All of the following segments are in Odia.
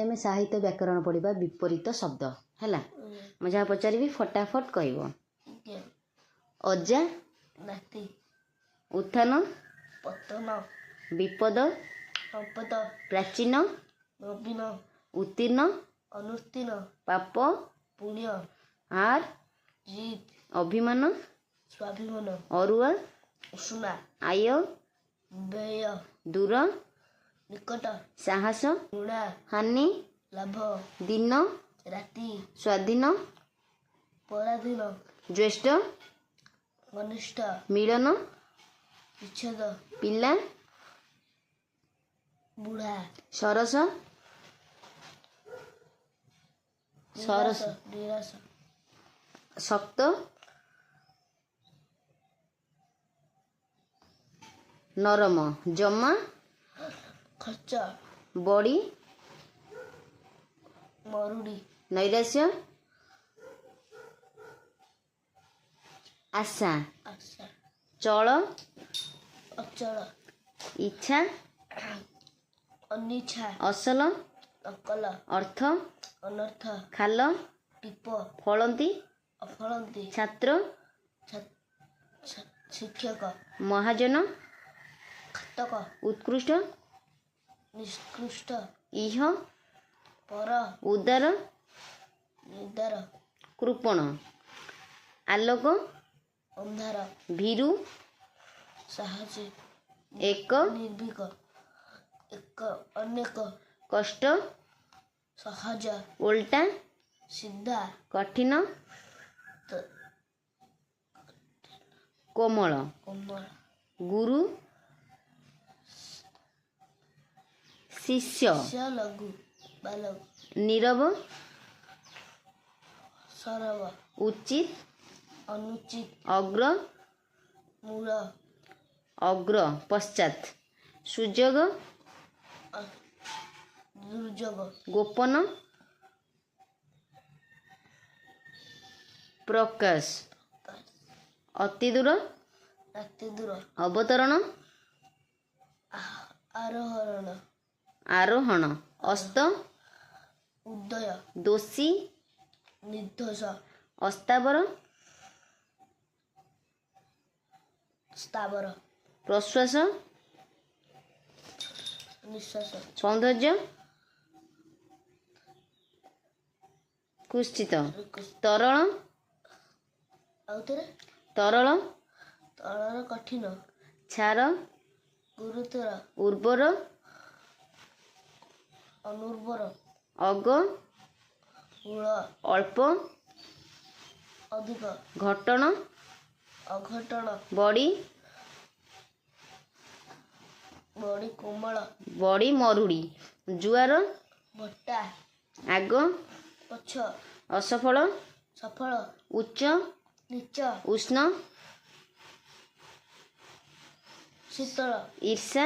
ଆଜି ଆମେ ସାହିତ୍ୟ ବ୍ୟାକରଣ ପଢ଼ିବା, ବିପରୀତ ଶବ୍ଦ। ହେଲା, ମୁଁ ଯାହା ପଚାରିବି ଫଟାଫଟ କହିବ। ଆଜ୍ଞା। ଅଜା। ନାତି। ଉତ୍ଥାନ। ପତନ। ବିପଦ। ସମ୍ପଦ। ପ୍ରାଚୀନ। ନବୀନ। ଉତ୍ତୀର୍ଣ୍ଣ। ଅନୁତ୍ତୀର୍ଣ୍ଣ। ପାପ। ପୁଣ୍ୟ। ହାର। ଜିତ୍। ଅଭିମାନ। ସ୍ୱାଭିମାନ। ଅରୁଆ। ଉଷୁନା। ଆୟ। ବ୍ୟୟ। ଦୂର। ନିକଟ। ସାହସ। ଘୃଣା। ହାନି। ଲାଭ। ଦିନ। ରାତି। ସ୍ୱାଧୀନ। ପରାଧୀନ। ଜ୍ୟେଷ୍ଠ। କନିଷ୍ଠ। ମିଳନ। ବିଚ୍ଛେଦ। ପିଲା। ବୁଢ଼ା। ସରସ ସରସ। ନିରାଶ ନିରାଶ। ଶକ୍ତ, ନରମ। ଜମା। ଖର୍ଚ୍ଚ। ବଡ଼ି। ମରୁଡ଼ି। ନୈରାଶ୍ୟ। ଆଶା। ଆଶା। ଚଳ। ଅଚଳ। ଇଚ୍ଛା। ଅନିଚ୍ଛା। ଅସଲ। ନକଲ। ଅର୍ଥ। ଅନର୍ଥ। ଖାଲ। ଟିପ। ଫଳନ୍ତି। ଅଫଳନ୍ତି। ଛାତ୍ର। ଶିକ୍ଷକ। ମହାଜନ। ଘାତକ। ଉତ୍କୃଷ୍ଟ। ନିଷ୍କୃଷ୍ଟ। ଇହ। ପର। ଉଦାର। ନିଦାର। କୃପଣ। ଆଲୋକ। ଅନ୍ଧାର। ଭୀରୁ। ସାହସୀ। ଏକ। ନିର୍ଭୀକ। ଏକ ଅନେକ। କଷ୍ଟ। ସହଜ। ଓଲଟା। ସିଧା। କଠିନ। କୋମଳ। କୋମଳ। ଗୁରୁ। ଶିଷ୍ୟ। ଶିଷ୍ୟ। ଲଘୁ ବାଲକ। ନୀରବ। ସରବ। ଉଚିତ। ଅନୁଚିତ। ଅଗ୍ର। ମୂଳ। ଅଗ୍ର ପଶ୍ଚାତ୍। ସୁଯୋଗ। ଦୁର୍ଯୋଗ। ଗୋପନ। ପ୍ରକାଶ। ଅତି ଦୂର। ରାତି ଦୂର। ଅବତରଣ। ଆରୋହଣ। ଆରୋହଣ। ଅସ୍ତ। ଉଦୟ। ଦୋଷୀ। ନିର୍ଦ୍ଦୋଷ। ଅସ୍ଥାବର। ସ୍ଥାବର। ପ୍ରଶ୍ୱାସ। ନିଶ୍ୱାସ। ସୌନ୍ଦର୍ଯ୍ୟ। କୁତ୍ସିତ। ତରଳ। ଆଉଥରେ। ତରଳ। ତରଳ କଠିନ। ଛାର। ଗୁରୁତର। ଉର୍ବର। ଅନୁର୍ବର। ଅଗ। ମୂଳ। ଅଳ୍ପ। ଅଧିକ। ଘଟଣ। ଅଘଟଣ। ବଡ଼ି। ବଡ଼ି କୋମଳ। ବଡ଼ି ମରୁଡ଼ି। ଜୁଆର। ଭଟ୍ଟା। ଆଗ। ପଛ। ଅସଫଳ। ସଫଳ। ଉଚ୍ଚ। ନୀଚ। ଉଷ୍ଣ। ଶୀତଳ। ଈର୍ଷା।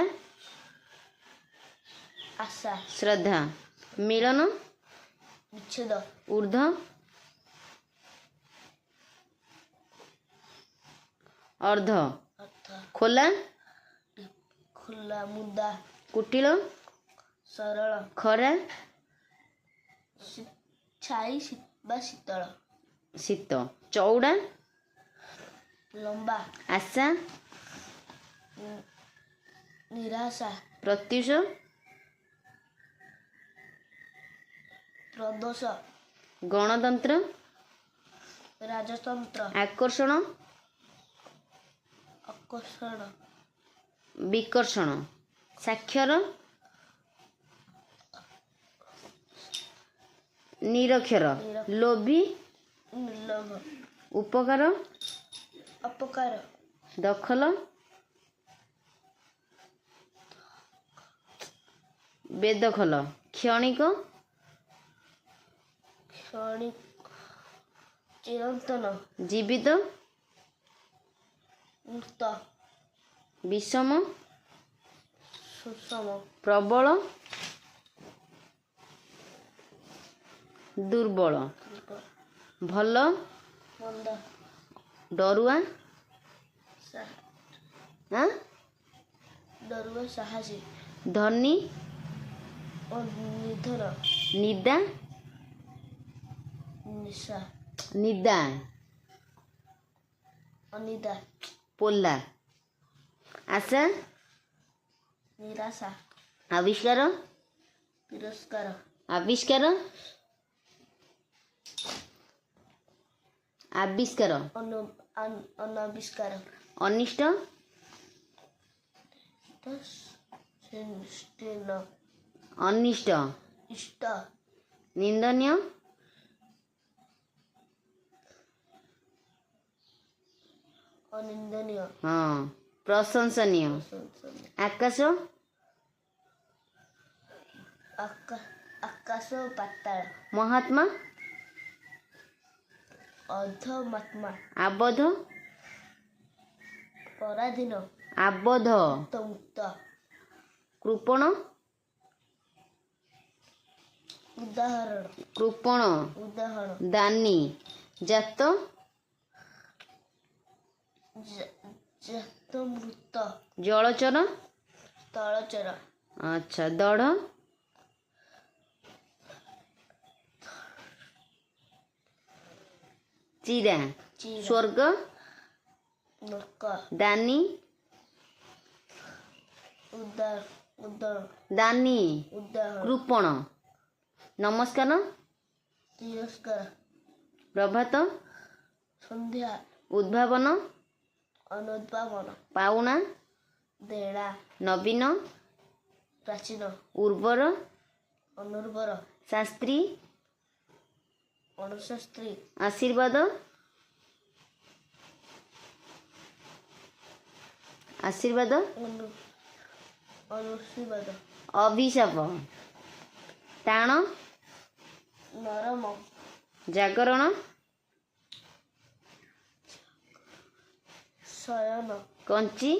ଆଶା। ଶ୍ରଦ୍ଧା। ମିଳନ। ବିଚ୍ଛେଦ। ଊର୍ଦ୍ଧ୍ୱ। ଅର୍ଦ୍ଧ। ଅର୍ଥ। ଖୋଲା। ଖୋଲା ମୁଦା। କୁଟିଳ। ସରଳ। ଖରା। ଛାଇ ବା ଶୀତଳ। ଶୀତ। ଚଉଡ଼ା। ଲମ୍ବା। ଆଶା। ନିରାଶା। ପ୍ରତ୍ୟୁଷ। ପ୍ରଦୋଷ। ଗଣତନ୍ତ୍ର। ରାଜତନ୍ତ୍ର। ଆକର୍ଷଣ। ଆକର୍ଷଣ। ବିକର୍ଷଣ। ସାକ୍ଷର। ନିରକ୍ଷର। ଲୋଭୀ। ନିର୍ଲୋଭ। ଉପକାର। ଅପକାର। ଦଖଲ। ବେଦଖଲ। କ୍ଷଣିକ। କ୍ଷଣିକ। ଚିରନ୍ତନ। ଜୀବିତ। ମୃତ। ବିଷମ। ସୁଷମ। ପ୍ରବଳ। ଦୁର୍ବଳ। ଭଲ। ମନ୍ଦ। ଡରୁଆ। ଡରୁଆ ସାହସୀ। ଧନୀ। ନିର୍ଦ୍ଧନ। ନିଦା। ନିଶା। ନିଦା। ଅନିଦା। ପୋଲା। ଆଶା। ନିରାଶା। ଆବିଷ୍କାର। ତିରସ୍କାର। ଆବିଷ୍କାର, ଆବିଷ୍କାର। ଅନାବିଷ୍କାର। ଅନିଷ୍ଟ। ଅନିଷ୍ଟ। ଇଷ୍ଟ। ନିନ୍ଦନୀୟ। ଅନିନ୍ଦନୀୟ। ହଁ, ପ୍ରଶଂସନୀୟ। ପ୍ରଶଂସନୀୟ। ଆକାଶ। ଆକାଶ ପାତାଳ। ମହାତ୍ମା। ଅଧମାତ୍ମା। ଆବଦ୍ଧ। ପରାଧୀନ। ଆବଦ୍ଧ। ମୁକ୍ତ। କୃପଣ। ଉଦାହରଣ। କୃପଣ। ଉଦାହରଣ। ଦାନୀ। ଜାତ। ଜାତ ମୃତ। ଜଳଚର। ସ୍ଥଳଚର। ଆଚ୍ଛା, ଦଢ଼। ଚିରା। ଚିରା। ସ୍ୱର୍ଗ। ନର୍କ। ଦାନୀ। ଉଦାର ଉଦର। ଦାନୀ। ଉଦାହରଣ। କୃପଣ। ନମସ୍କାର। ତିରସ୍କାର। ପ୍ରଭାତ। ସନ୍ଧ୍ୟା। ଉଦ୍ଭାବନ। ଅନୁଦ୍ଭାବନ। ପାଉଣା। ଦେଣା। ନବୀନ। ପ୍ରାଚୀନ। ଉର୍ବର। ଅନୁର୍ବର। ଶାସ୍ତ୍ରୀ। ଅଣଶାସ୍ତ୍ରୀ। ଆଶୀର୍ବାଦ, ଆଶୀର୍ବାଦ। ଅନୁଶୀର୍ବାଦ। ଅଭିଶାପ। ଟାଣ। ନରମ। ଜାଗରଣ। ଶୟନ। କଞ୍ଚି।